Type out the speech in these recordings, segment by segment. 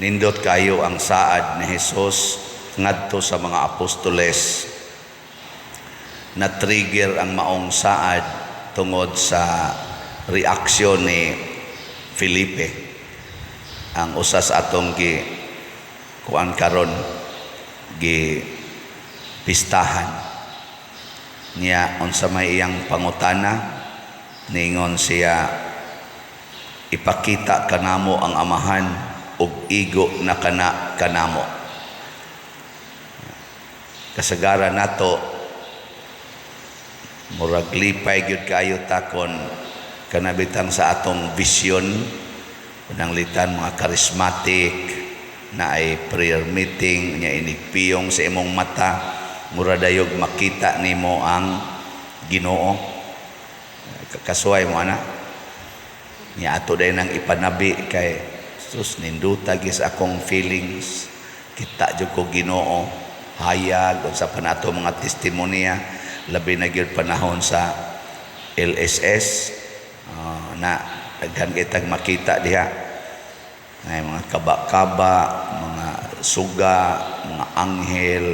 Nindot kayo ang saad ni Jesus ngadto sa mga apostoles. Na-trigger ang maong saad tungod sa reaksyon ni Felipe. Ang usa sa atong gi kuan karon, gi pistahan niya, unsa may iyang pangutana, ningon siya, "Ipakita kanamo ang Amahan ug igo na kana kanamo." Kasagaran nato, murag lipay gyud kaayo takon kanabitang sa atong vision, pananglitan mga charismatic na ay prayer meeting nya, inigpiyong sa imong mata, mura dayog makita nimo ang Ginoo. Kasuway mo ana niya, ato day nang ipanabi kay sus, ninduta gis akong feelings, kita jud ko Ginoo, hayag, unsa pa nato mga testimonya, labi na gyud panahon sa LSS, na daghan kitag makita diha ay mga kaba-kaba, mga suga, mga anghel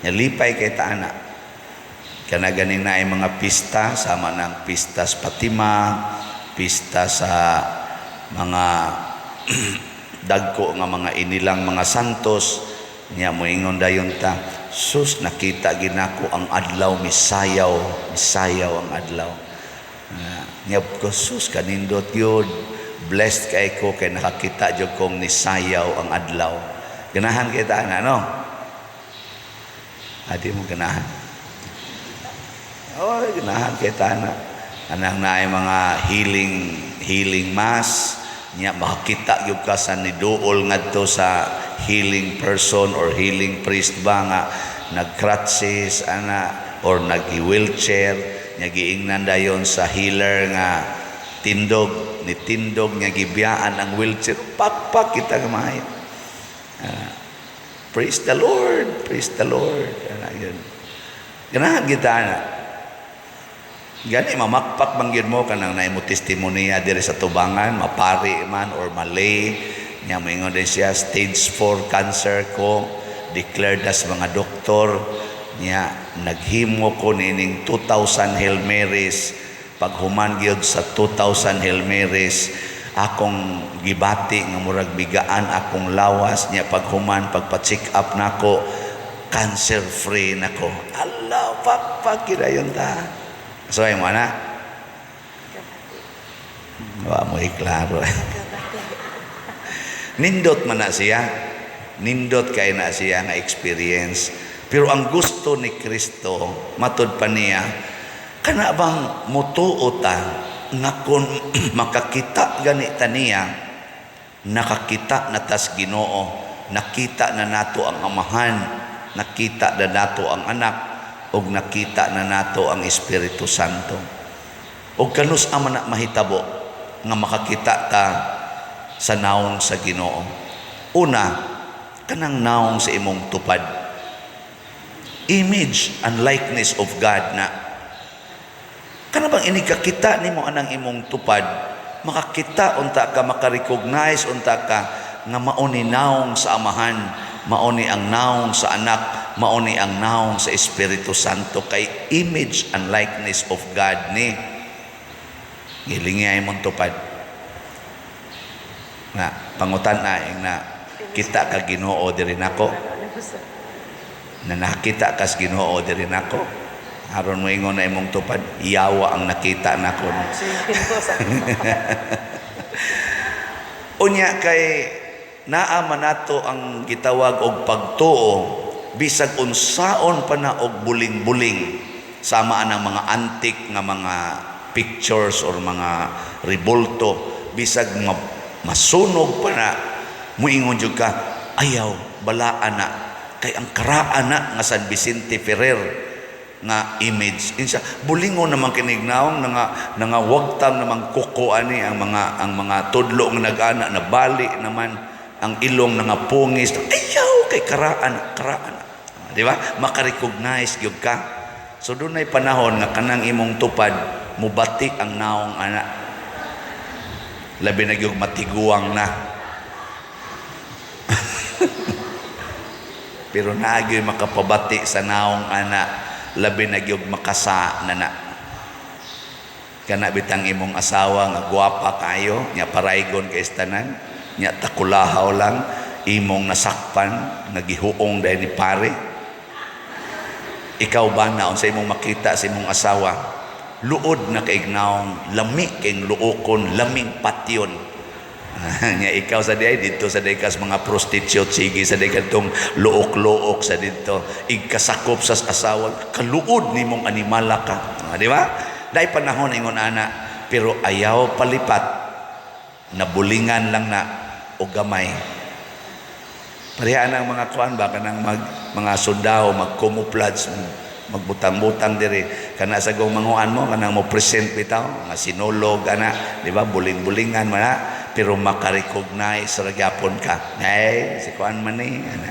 nya, lipay kay ta ana. Kana ganing na ay mga pista sama ng pista sa Fatima, pista sa mga dagko nga mga inilang mga santos niya, moingon dayon ta, "Sus, nakita ginako ang adlaw, misayaw, misayaw ang adlaw." Niya ko, "Sus, kanindot yun, blessed kay ko kay nakakita jud kong nisayaw ang adlaw." Ganahan kita ana, no? Adi mo ganahan? Oh, ganahan kita ana. Anang naay mga healing healing mass nya, makakita gyud ka sa niduol ngadto sa healing person or healing priest ba nga nag-crutches ana or nag-wheelchair nya, giingnan dayon sa healer nga tindog ni tindog nya, gibiyaan ang wheelchair, pakpak kita nga maayo. Praise the Lord, praise the Lord. Ana yun, ganahan kita ana. Gani mamakpak man gyud mo kanang naay mo testimonya diri sa tubangan, mapari man or malay nya, moingon din siya, "Stage 4 cancer ko, declared as mga doktor niya, naghimo ko nining 2,000 Hail Marys. Paghuman gyud sa 2,000 Hail Marys, akong gibati nga murag bigaan akong lawas niya. Paghuman, pagpa-check up nako, cancer free nako." Allah, pakpak dayon ta. So ay mo na wa mo iklaro. Nindot man na siya, nindot kay na siya nga experience, pero ang gusto ni Kristo, matud pa niya, kana bang mutuo ta nga kung makakita gani ta niya, nakakita na tas Ginoo, nakita na nato ang Amahan, nakita na nato ang Anak, ug nakita na nato ang Espiritu Santo? Ug kanus man na mahitabo nga makakita ta sa naong sa Ginoo? Una, kanang naong sa imong tupad, image and likeness of God na. Kana bang inikakita nimo anang imong tupad, makakita unta ka, makarecognize unta ka nga mao ni naong sa Amahan, mao ni ang naong sa Anak, mao ni ang naong sa Espiritu Santo, kay image and likeness of God ni. Gilingi ay mong tupad na pangutan na na kita ka Ginoo diri nako, na nakita kas Ginoo diri nako, aron moingon na imong tupad, "Yawa ang nakita nako." Sige po sa Unya kay naa man nato ang gitawag og pagtuo, bisag unsaon pa na og buling-buling, sama ang mga antik nga mga pictures or mga rebulto, bisag masunog pa na, muingon jud ka, "Ayaw, balaan na kay ang karaan na nga San Vicente Ferrer nga image." Insa bulingon naman kinig naong nga wagtang namang kuko ani, ang mga tudlo nga nag-ana na bali naman ang ilong nga pungis, "Ayaw kay karaan, karaan." Di ba maka-recognize gyud ka? So dunay panahon nga kanang imong tupad mubati ang naong ana, labi na gyud matiguang na. Pero naa gyoy makapabati sa naong ana, labi na gyud makasa na na. Kana bitang imong asawa nga gwapa kayo, nya paraygon kay tanan, nya takulahaw lang imong nasakpan nga gihuong dahil ni pare. Ikaw ba na unsa imong makita sa imong asawa? Luod na kay naong, lami kay luokon, laming patyon. Nya ikaw sa diay didto sa diay kas mga prostitute, sige sa diay kadtong luok-luok sa didto, igkasakop sa asawa, kaluod nimong animala ka. Ah, di ba? Dai panahon ingon ana, pero ayaw palipat, nabulingan lang na o gamay. Pareha ang mga kuan ba, kanang mga sundao mag-camouflage, magbutang-butang diri kana sa gong manguan mo, kanang mo present bitaw mga sinulog ana, di ba? Buling-bulingan man na, pero maka-recognize ra gyapon ka, ay, si kuan man ni ana.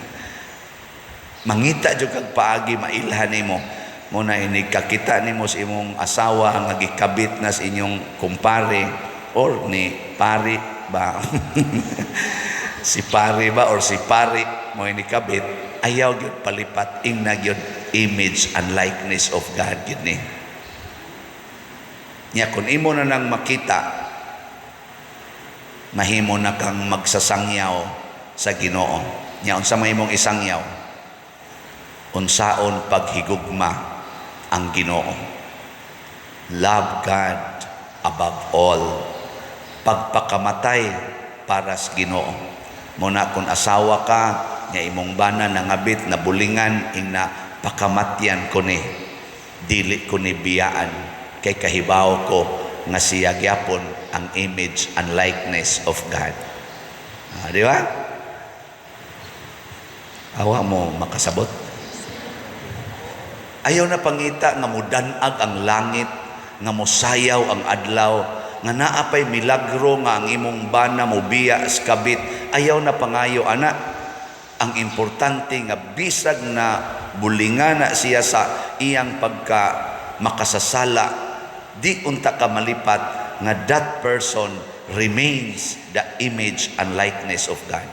Mangita jud kag paagi mailhan nimo mo na inig kakita nimo sa imong asawa nga gikabit na sa inyong kumpare or ni pari ba, si pare ba or si pari mo ini kabit, ayaw gyud palipat. Ingna gyud, image and likeness of God gyud ni. Nya kung imo na nang makita, mahimo na kang magsasangyaw sa Ginoo. Nya unsa may imong isangyaw? Unsaon paghigugma ang Ginoo? Love God above all. Pagpakamatay para sa Ginoo. Muna kung asawa ka nya imong bana nangabit, na bulingan, ingna, "Pakamatyan ko ni, dili ko ni biyaan, kay kahibaw ko nga siya gyapon ang image and likeness of God." Ah, di ba? Awa mo makasabot. Ayaw na pangita nga mudanag ang langit, nga mosayaw ang adlaw, nga naa pay milagro nga ang imong bana mobiya sa kabit. Ayaw na pangayo ana. Ang importante nga bisag na bulingana siya sa iyang pagka makasasala, di unta ka malipat nga that person remains the image and likeness of God.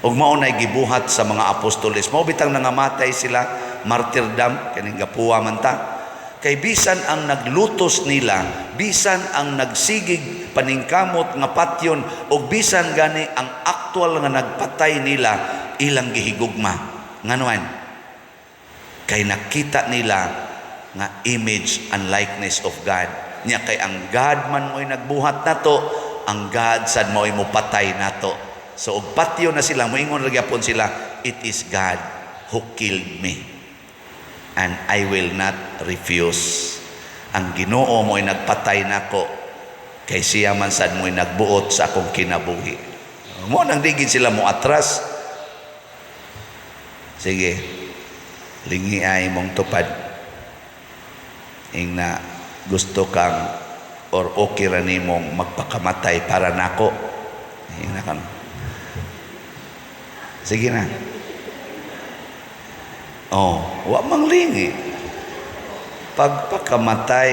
Ug mao nay gibuhat sa mga apostoles. Mao bitang nangamatay sila, martyrdom, kaning gapuwa man ta. Kay bisan ang naglutos nila, bisan ang nagsigig paningkamot nga patyon, ug bisan gani ang aktual nga nagpatay nila, ilang gihigugma. Nganuan? Kay nakita nila nga image and likeness of God. Nya kay ang God man mo'y nagbuhat nato, ang God sad mo'y mopatay nato. So og patyo na sila, moingon ra gyapon sila, "It is God who killed me and I will not refuse. Ang Ginoo mo'y nagpatay nako kay siya man sad mo'y nagbuot sa akong kinabuhi." Mo nang di gid sila mo atras. Sige. Lingi ay mong tupad. Ingna gusto kang or okay ra nimong magpakamatay para nako. Ingna kan. Sige na. Oh, wa mang lingi. Pagpakamatay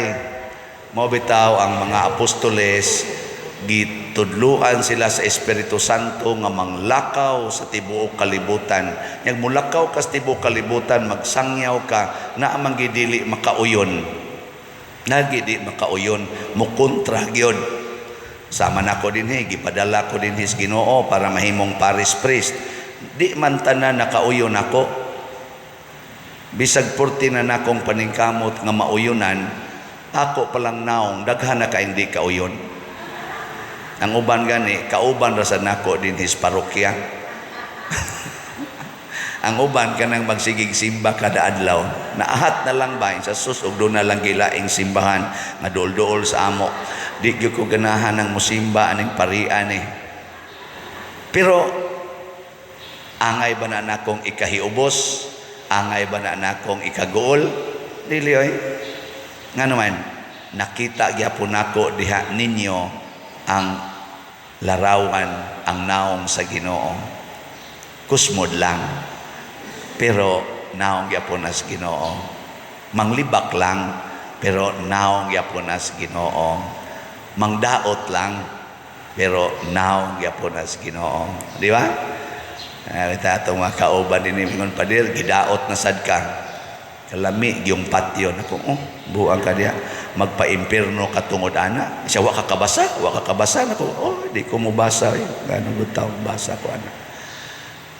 mo bitaw. Ang mga apostoles, gitudluan sila sa Espiritu Santo nga manglakaw sa tibuok kalibutan. Yang mulakaw ka sa tibuok kalibutan, magsangyaw ka, naa man dili makauyon. Nagi di makauyon, mukontra gyud. Sama nako dinhi, gipadala ko dinhi sa Ginoo para mahimong parish priest. Di man tanan nakauyon ako. Bisag purti na nakong paningkamot nga mauyunan, ako palang naong, daghan na kaayong di kauyon. Ang uban gani, kauban ra sa nako dinhi sa parokya. Ang uban, kanang magsigig simba kada adlaw, naahat na lang ba sa sus og doon na lang gilaing simbahan nga duol-duol sa amo. Di gyud ko ganahan ang musimba aning parian eh. Pero angay ba na nakong ikahiubos? Angay ba na nakong ikaguol? Dili oy. Nga naman, nakita gyapon nako diha ninyo ang larawan, ang naong sa Ginoo. Kusmod lang. Pero naong gyapon na sa Ginoo. Manglibak lang, pero naong gyapon na sa Ginoo. Mangdaot lang, pero naong gyapon na sa Ginoo. Di ba? Kita atong mga kauban dinhi ingon, "Pader, gidaot na sad ka. Kalami gyung patyon." Ako, "Oh, buang ka diha. Magpa-impierno ka tungod ana." Siya, "Wa ka kabasa, wa ka kabasa." Nako, "Oh, di ko mobasa eh. Ganong gud taong basa ko ana."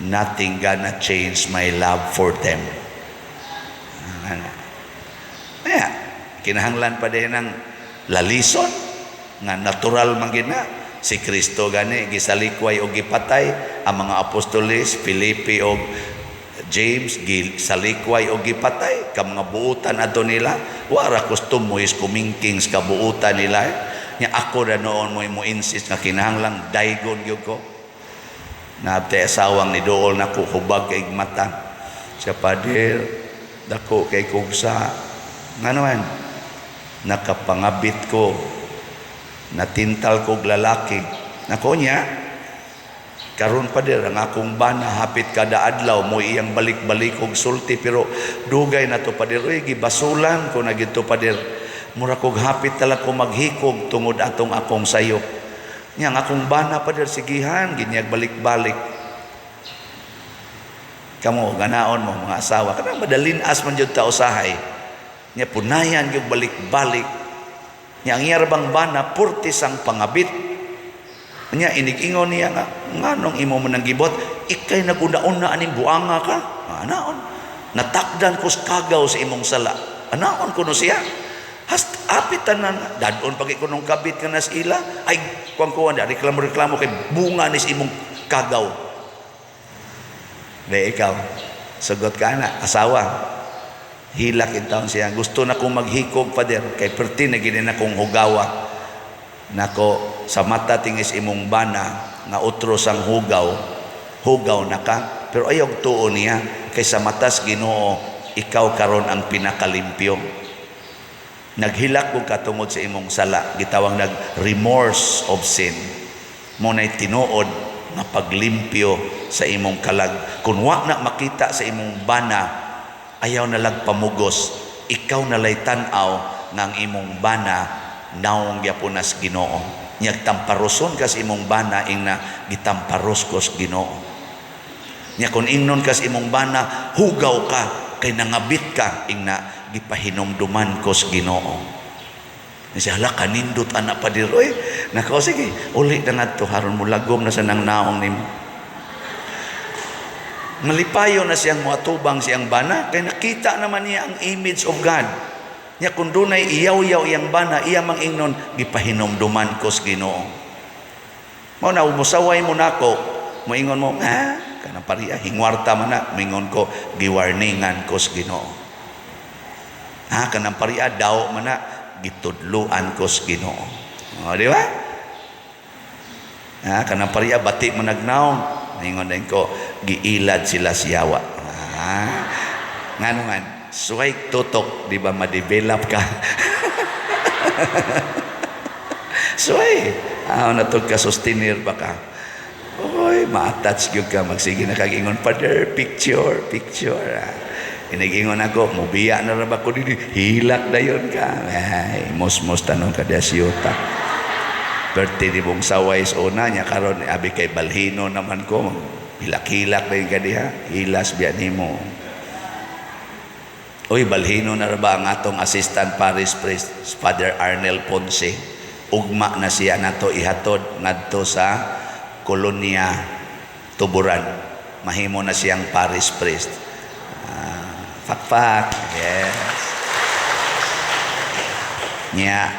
Nothing gonna change my love for them. Ana. Kaya, kinahanglan pa din ng lalison nga natural man gid na. Si Kristo gani gisalikway og gipatay, ang mga apostoles Felipe og James gisalikway og gipatay ka mga buutan adto nila. Wara kustumo is kumingking sa kabuutan nila eh. Nya ako na noon mo insist nga kinahanglang daygon gyud ko. Naabtay asawang ni duol nako, hubag kay mata siya, "Pader, dako kay kugsa ngano man nakapangabit ko, natintal kog lalaki." Nako niya, "Karon, pader, ang akong bana hapit kada adlaw mo iyang balik-balik og sulti, pero dugay na to, pader. Oy, gibasulan ko na gito, pader. Mura kog hapit tala ko maghikog tungod atong akong sayop. Nya ang akong bana, pader, sigihan ginyag balik-balik." Kamo ganaon mo mga asawa kanang madalin-as man jud ta usahay. Nya punayan gyud balik-balik. Nya ang iya bang bana purtis ang pangabit. Nya inig-ingon niya nga, "Nganong imo man ang gibot? Ikay naguna-una aning buanga ka. Anaon? Natakdan ko sa kagaw sa imong sala." Anaon kuno siya. Hast apit tanan dadon pag ikunong kabit ka nas ila ay kuang kuan da reklamo-reklamo kay bunga ni sa imong kagaw. Be ikaw, sugot ka na, asawa. Hilak in taon siya. "Gusto na kong maghikog, pader, kay perti na gini na kong hugawa." Nako, sa mata tingis imong bana nga otro sang hugaw, hugaw na ka. Pero ayaw tuo niya, kay sa matas Ginoo, ikaw karon ang pinakalimpyo. Naghilak ko katungod sa imong sala, gitawag nag remorse of sin. Mo na'y tinuod nga paglimpyo sa imong kalag. Kung wa na makita sa imong bana, ayaw na lag pamugos. Ikaw na lay tan-aw nga ang imong bana naong gyapon nas Ginoo. Nyag tamparoson ka sa imong bana, ing na gitamparos ko sa Ginoo. Nya kung ingnon ka sa imong bana, "Hugaw ka kay nangabit ka," ing na gipahinumduman ko sa Ginoo. Siya, "Hala, kanindot anak, pader." Oy, nako, sige, uli na ngadto haron mo lagom na sa nang naong nimo. Malipayo na siyang muatubang siyang bana kay nakita naman niya ang image of God. Nya kung dunay iyaw-yaw iyang bana, iya mang ingnon, "Gipahinumduman ko sa Ginoo." Mao na musaway mo nako, moingon mo, "Ah, kanang pariya hingwarta man na," moingon ko, "Giwarningan ko sa Ginoo." "Ah, kanang pariya daw man na," "Gitudluan ko sa Ginoo." O, di ba? "Ah, kanang pariya bati man nagnaong," ingon din ko, "Giilad sila siyawa." Ah, ngano man, suway tutok, di ba ma-develop ka? Suway, ah, natug ka sustenir ba ka? Oy, ma-attach gyud ka, magsige na kag ingon, "Father, picture, picture." Ah. Inigingon ako, "Mubiya na ra ba ko dili?" Hilak dayon ka. Ay, mos-mos tanong ka diya siyuta. Perti di mong saway sa una niya karon abi kay balhino naman ko. Hilak-hilak na ka diha. Hilas biya nimo. Uy, balhino na ra ba ang atong assistant parish priest, Father Arnel Ponce. Ugma na siya nato ihatod ngadto sa Kolonya Tuburan. Mahimo na siyang parish priest. Ah, fakfak. Yes. Nya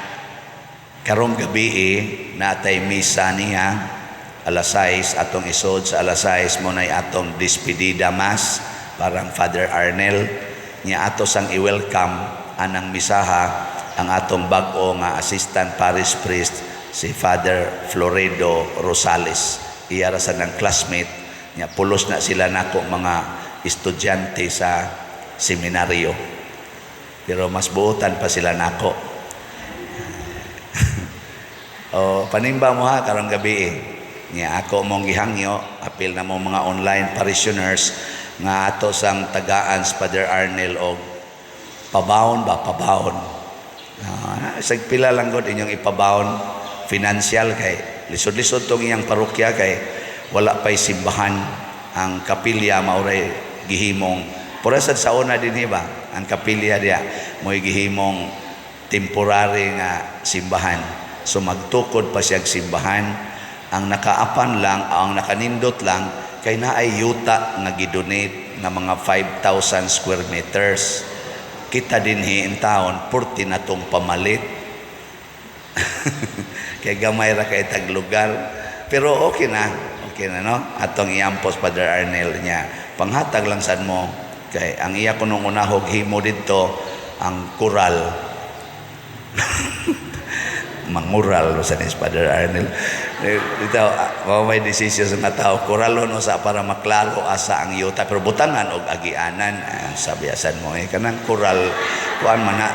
karong gabi eh, natay misa niya alas 6 atong isod sa alas 6 mo nay atong despedida mass parang Father Arnel. Nya ato sang i-welcome anang misaha ang atong bag-o nga assistant parish priest, si Father Floredo Rosales. Iya ra sa ng classmate nya, pulos na sila nako mga estudyante sa seminaryo, pero mas buotan pa sila nako. O panimba mo ha karong gabi eh. Nya ako mong gihangyo, apil na mo mga online parishioners nga ato sang tagaan sa Father Arnel og pabaon ba, pabaon. Ah, sag pila lang gud inyong ipabaon financial kay lisod-lisod tong iyang parokya kay wala pa'y simbahan. Ang kapilya mao ray gihimong pura sad sa una dinhi ba, ang kapilya diya mo'y gihimong temporary nga simbahan. So magtukod pa siya simbahan. Ang nakaapan lang, ang nakanindot lang kay naay yuta nga gidonate nga mga 5,000 square meters. Kita dinhi in town, purti na tong pamalit kay gamay ra kay tag lugar, pero okay na, okay na, no? Atong iampos Father Arnel niya, panghatag lang sad mo kay ang iya kunong unahog himo didto ang kural, mangural sa ni Father Arnel dito. Mao may desisyon sa mga tao, kuralon sa para maklaro asa ang yuta, pero butangan og agianan. Sabiasan mo eh, kanang kural, kuan man na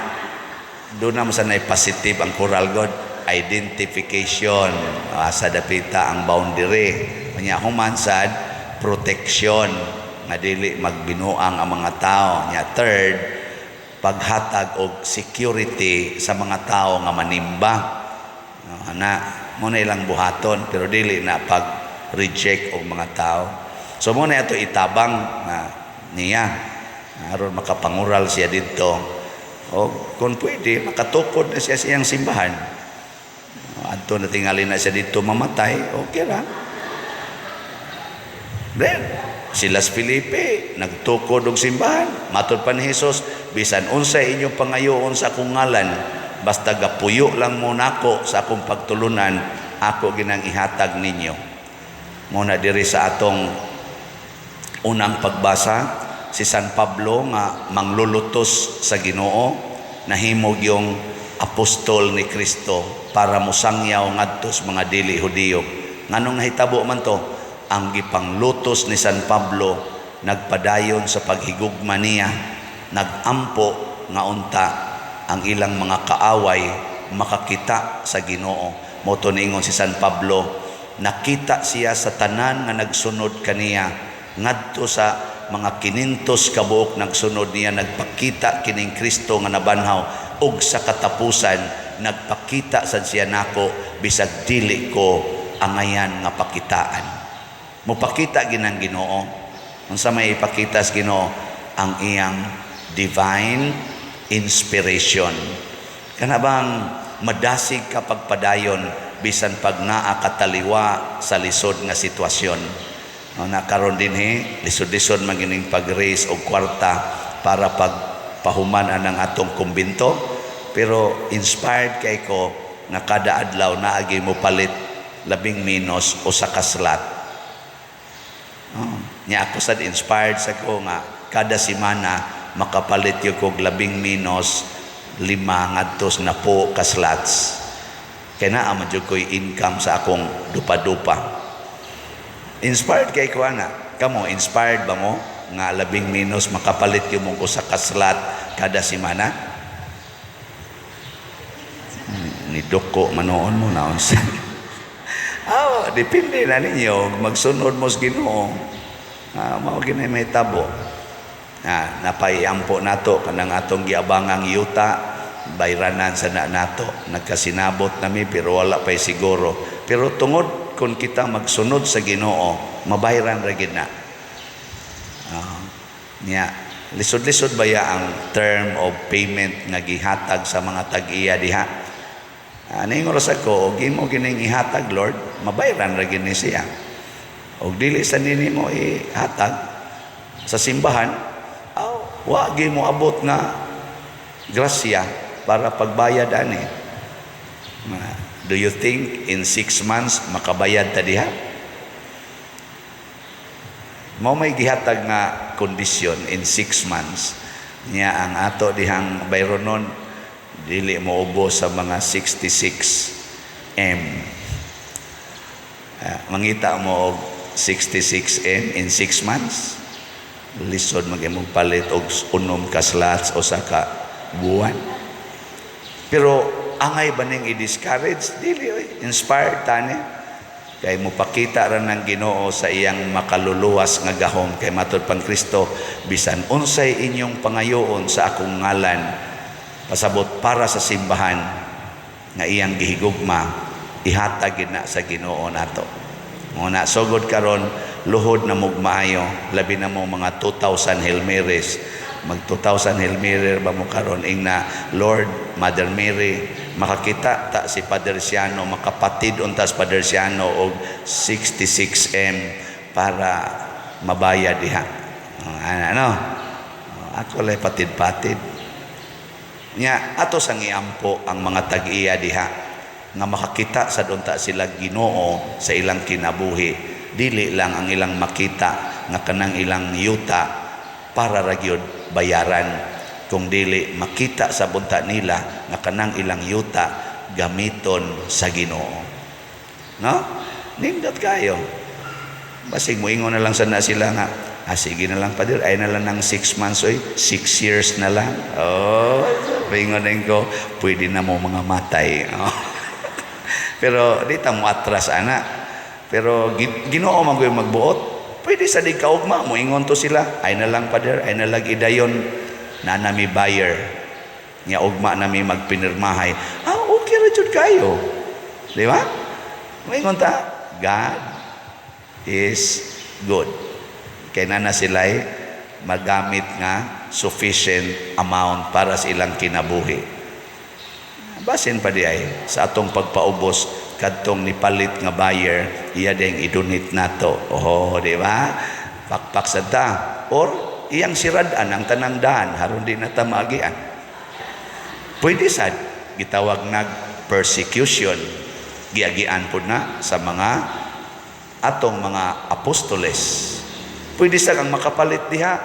doon na sa positive ang kural god identification, asa dapita ang boundary. Nya human sad, protection nga dili magbinuang ang mga tao. Nya third, paghatag og security sa mga tao nga manimba. No, ana mo na ilang buhaton, pero dili na pag reject og mga tao. So mo na ato itabang na niya aron makapangural siya didto o kung pwede makatukod na siya sa iyang simbahan. Adto na tingali na siya dito mamatay, okay ra. Then sila si Felipe nagtukod og simbahan. Matod pa ni Jesus, bisan unsay inyong pangayoon sa akong ngalan, basta gapuyo lang mo nako sa akong pagtulunan, ako ginang ihatag ninyo. Mo na diri sa atong unang pagbasa, si San Pablo nga manglulutos sa Ginoo, nahimog yung apostol ni Kristo para mosangyaw ngadto sa mga dili Hudiyo. Nganong nahitabo man to? Ang gipanglutos ni San Pablo nagpadayon sa paghigugma niya, nagampo nga unta ang ilang mga kaaway makakita sa Ginoo. Mo to niingon si San Pablo, nakita siya sa tanan nga nagsunod kaniya. Ngadto sa mga 500 ka buok nagsunod niya, nagpakita kining Kristo nga nabanhaw, ug sa katapusan nagpakita sad siya nako bisag dili ko angayan nga pakitaan. Mopakita ginang Ginoo. Unsa may ipakita sa Ginoo? Ang iyang divine inspiration. Kana bang madasig ka pagpadayon bisan pag naa kataliwa sa lisod nga sitwasyon. No, na karon dinhi lisod-lisod man gining pag-raise og kwarta para pagpahuman anang atong kumbinto, pero inspired kay ko nga kada adlaw naagi mo palit labing menos usa ka slot. Oh, nya ako sad inspired sa ko nga kada semana makapalit gyud kog labing menos 5 ngadto sa 10 ka slots. Kay naa man jud ko'y income sa akong dupa-dupa. Inspired kay ko ana. Kamo, inspired ba mo nga labing menos makapalit gyud mo usa ka slot kada semana? Ni duko manoon mo na unsa. Ah, depende na ninyo magsunod mo sa Ginoo. Ah, mao gini may tabo. Ah, napayampo nato kanang atong giabangang yuta, bayranan sa na nato. Nagkasinabot nami pero wala pa'y siguro. Pero tungod kung kita magsunod sa Ginoo, mabayran ra gid na. Ah, niya lisod-lisod ba ya ang term of payment nga gihatag sa mga tag-iya diha? Ani oras ako, og imo gining ihatag, Lord, mabayran ra gini siya. Og dili sa nini mo ihatag sa simbahan, aw, wa gi mo abot nga grasya para pagbayad ani. Do you think in 6 months makabayad ta diha? Mao may gihatag nga kondisyon in 6 months. Niya ang ato dihang bayronon dili mo ubos sa mga 66 M. Mangita mo og 66 M in 6 months. Lisod mag imong palit og 6 ka slots o sa ka buwan. Pero angay ba ning i-discourage? Dili oy. Inspired tani. Kay mopakita ra ng Ginoo sa iyang makaluluwas nga gahom, kay matod pang Kristo, bisan unsay inyong pangayoon sa akong ngalan, pasabot para sa simbahan nga iyang gihigugma, ihatag gid na sa Ginoo nato. Muna sugod karon. Luhod na mog maayo, labi na mo mga 2,000 Hail Marys. Mag 2,000 Hail Mary ba mo karon, ingna, "Lord, Mother Mary, makakita ta si Father Siano, makapatid unta si Father Siano og 66M para mabayad diha." Oh, ano? Oh, ako lay patid-patid. Nya ato sang iampo ang mga tag-iya diha nga makakita sa unta sila Ginoo sa ilang kinabuhi. Dili lang ang ilang makita nga kanang ilang yuta para ra gyud bayaran, kung dili makita sa bunta nila nga kanang ilang yuta gamiton sa Ginoo, no? Nindot kayo. Basig moingon na lang sana sila nga, "Ah, sige na lang, Pader, ay na lang ng 6 months oy, 6 years na lang." Oh, ingon din ko, pwede na mo mga matay. Oh. Pero di ta mo atras ana. Pero Ginoo man gyud magbuot. Pwede sa di kaugma mo ingon to sila, "Ay na lang, Pader, ay na lang idayon na nami buyer. Nya ugma nami magpinirmahay." Ah, okay ra jud kayo. Di ba? Moingon ta, God is good. Kay na na sila'y magamit nga sufficient amount para sa ilang kinabuhi. Basin pa di ay sa atong pagpaubos, kadtong nipalit nga buyer, iya ding i-donate nato. Oh, di ba? Pakpak sa ta. Or iyang sirad-an ang tanang daan haron di na ta maagian. Pwede sad gitawag nag persecution. Giagian pud na sa mga atong mga apostoles. Pwede sa kang makapalit diha,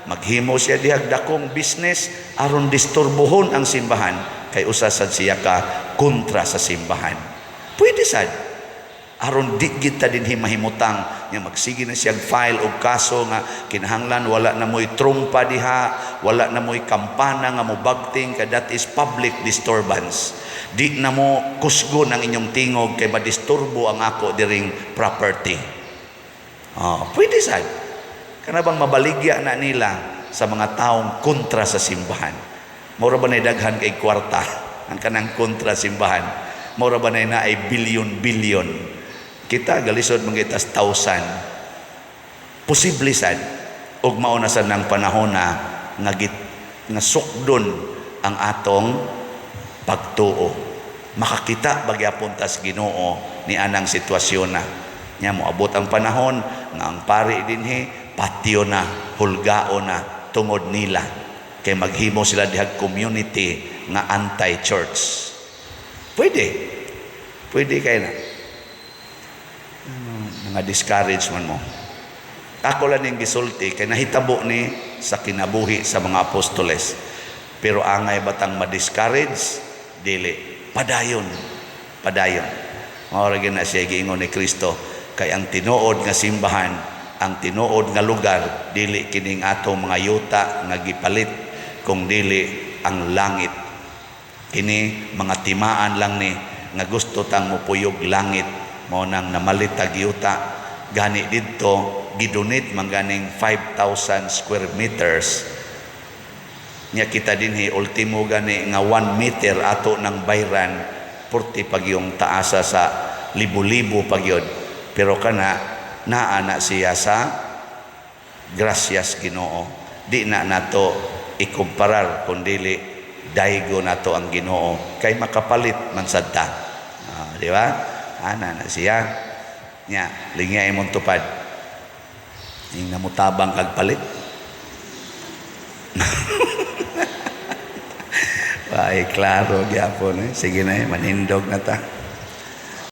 maghimo siya diha dakong business aron disturbohon ang simbahan kay usa sad siya ka kontra sa simbahan. Pwede sad aron di kita din mahimutang nga magsige na siya file og kaso nga kinahanglan wala na mo'y trumpa diha, wala na mo'y kampana nga mobagting kay that is public disturbance. Di na mo kusgon ang inyong tingog kay madisturbo ang ako diring property. Oh, pwede sad. Kana bang mabaligya na nila sa mga taong kontra sa simbahan. Mura ba na daghan kay kwarta ang kanang kontra simbahan? Mura ba na ay bilyon-bilyon? Kita galisod mga thousand. Posible sad og mao na sad ng panahon na nga, nga sukdon ang atong pagtuo. Makakita bagyapon tas Ginoo ni anang sitwasyon na. Nya moabot ang panahon nga ang pari dinhi patyo na, hulgao na tungod nila kay maghimo sila dihag community nga anti-church. Pwede. Pwede kay na. Ano, mga discourage man mo. Ako lang ning gisulti kay nahitabo ni sa kinabuhi sa mga apostoles. Pero angay batang ma-discourage? Dili. Padayon. Padayon. Mao ra na siya giingon ni Kristo kay ang tinuod nga simbahan, ang tinuod nga lugar dili kining atong mga yuta nga gipalit kung dili ang langit. Kini mga timaan lang ni nga gusto tang mupuyog langit, mao nang namalit tag yuta. Gani didto gidonate man ganing 5,000 square meters. Nya kita dinhi ultimo gani nga 1 meter ato ng bayran, purti pag yung taasa sa libo-libo pagyod. Pero kana naa na siya sa grasyas Ginoo. Di na nato ikumparar kung dili daygo nato ang Ginoo kay makapalit man sad ta. Ah, di ba? Ana na siya. Nya lingya imong tupad ing namutabang kag palit. Ay, klaro gyapon eh. Sige na eh, manindog na ta.